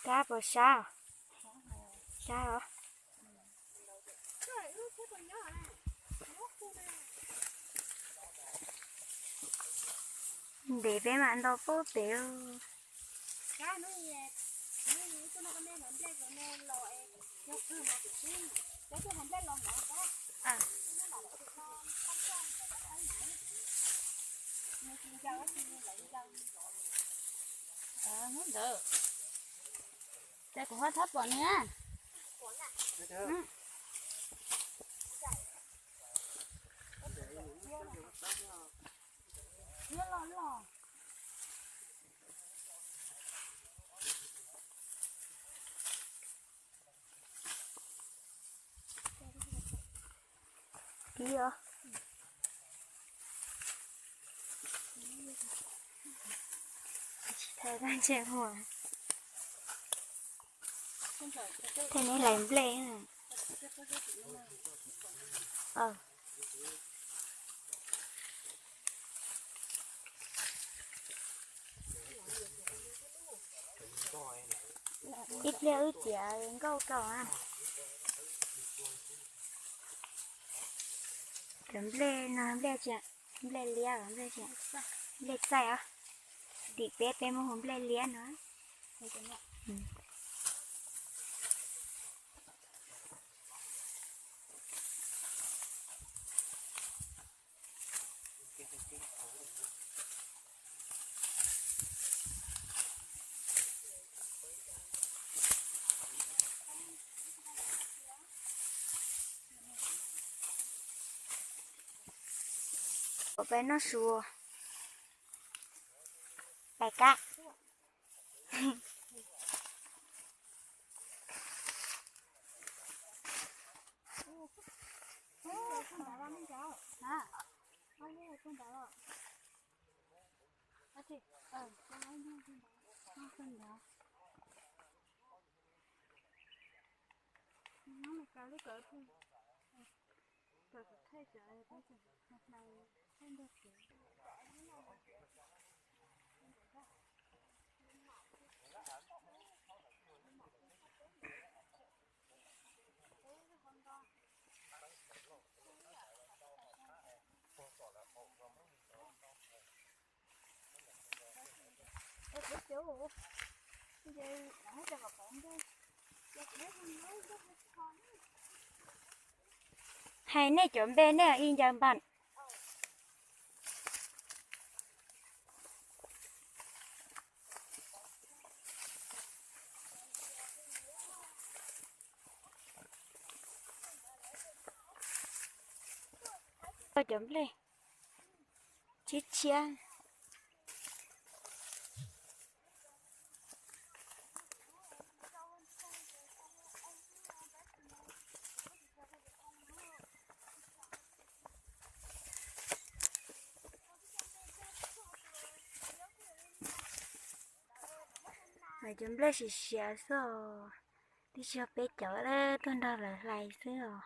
Kab puas sab? Sab os. Ntev peb mam nto pub pem. Hnub ntawd ces kuv ho thab pom nws. Kib os. Tsis thaiv tag ntshe huam. Tej neb hlais nplej. Ib pliag wb txiav nkauj rau na. Cov nplej no nplej, nplej liab, nplej txaij os. Tim peb peb muab hu nplej liab no. Peb noj su, pais kab. Hais nej cov npe nej ib ncaws npam. Cov nplej tshiab tshiab. Mas cov nplej siav siav xwb os, twb tsis yog peb cov, tuaj nrog lawv hlais xwb os.